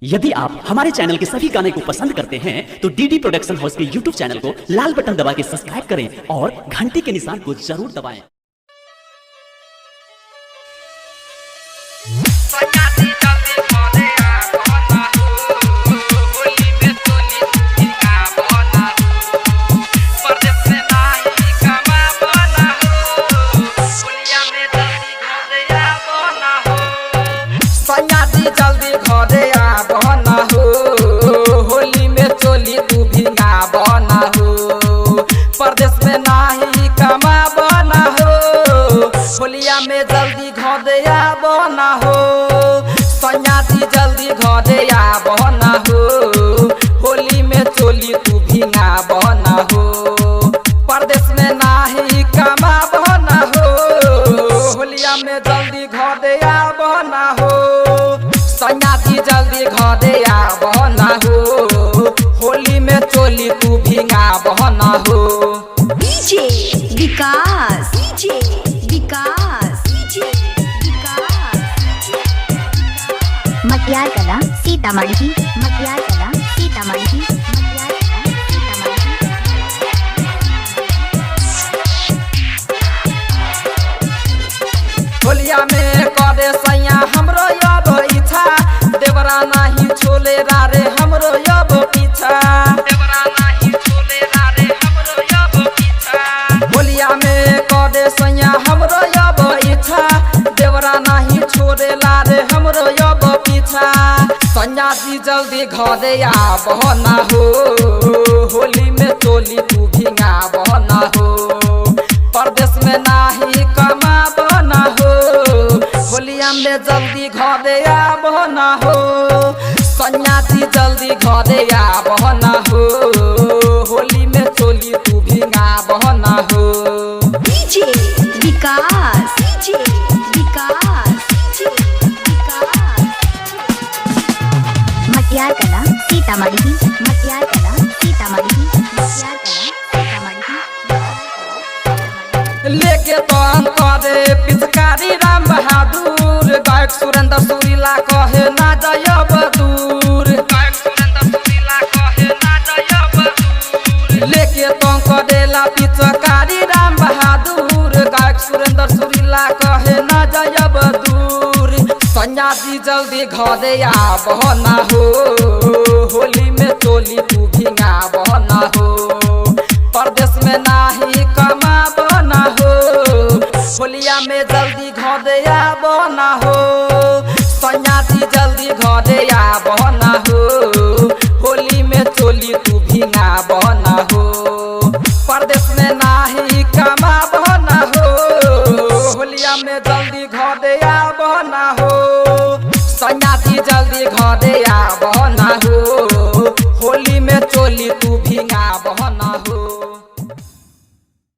यदि आप हमारे चैनल के सभी गाने को पसंद करते हैं तो डीडी प्रोडक्शन हाउस के यूट्यूब चैनल को लाल बटन दबा के सब्सक्राइब करें और घंटी के निशान को जरूर दबाएं। सैयाजी जल्दी घरे आबना हो, होली में चोली तू भिंगाबना हो, परदेश में नाही कमाबना हो, होलिया में जल्दी घरे आबना हो। सैयाजी जल्दी घरे आबना हो, होली में चोली तू भिंगाबना हो, परदेश में नाही कमाबना हो, होलिया में जल्दी घरे आबना हो। सैयाजी जल्दी घरे आबना हो, होली में चोली तू भिंगाबना हो। DJ Vikas, DJ Vikas, DJ Vikas. Matiyar Kala Sitamarhi, Matiyar Kala Sitamarhi, Matiyar Kala Sitamarhi. होलिया में करे सैया हमरो अब इच्छा, देवरा नाही छोले रे हमरो अब पीछा, देवरा नाही छोले रे हमरो अब पीछा। होलिया में करे सैया हमरो अब इच्छा, देवरा नाही छोड़े रे हमरो अब पीछा। सैया जी जल्दी घरे आबना हो, होली में चोली तू भिंगाबना हो, परदेश में नाही कमाबना हो, होलिया में जल्दी घरे आबना हो। सैयाजी जल्दी घरे आबना हो, होली में चोली तू भिंगाबना हो। DJ Vikas, DJ Vikas, DJ Vikas. Matiyar Kala Sitamarhi, Matiyar Kala Sitamarhi, Matiyar Kala Sitamarhi. लेके तन करे पिचकारी राम बहादुर, गायक सुरेंद्र सुरीला कहे ना जयब दूर, गायक सुरेंद्र सुरीला कहे ना जयब दूर। लेके तन करेला पिचकारी राम बहादुर, गायक सुरेंद्र सुरीला कहे ना जयब दूर। सैयाजी जल्दी घरे आबना हो, होली में चोली तू भिंगाबना हो, परदेश में नाही कमाबना हो, होलिया में जल्दी घरे आबना हो। सैयाजी जल्दी घरे आबना हो, होली में चोली तू भिंगाबना हो, परदेश में नाही कमाबना हो, होलिया में जल्दी घरे आबना हो। सैयाजी जल्दी घरे आबना।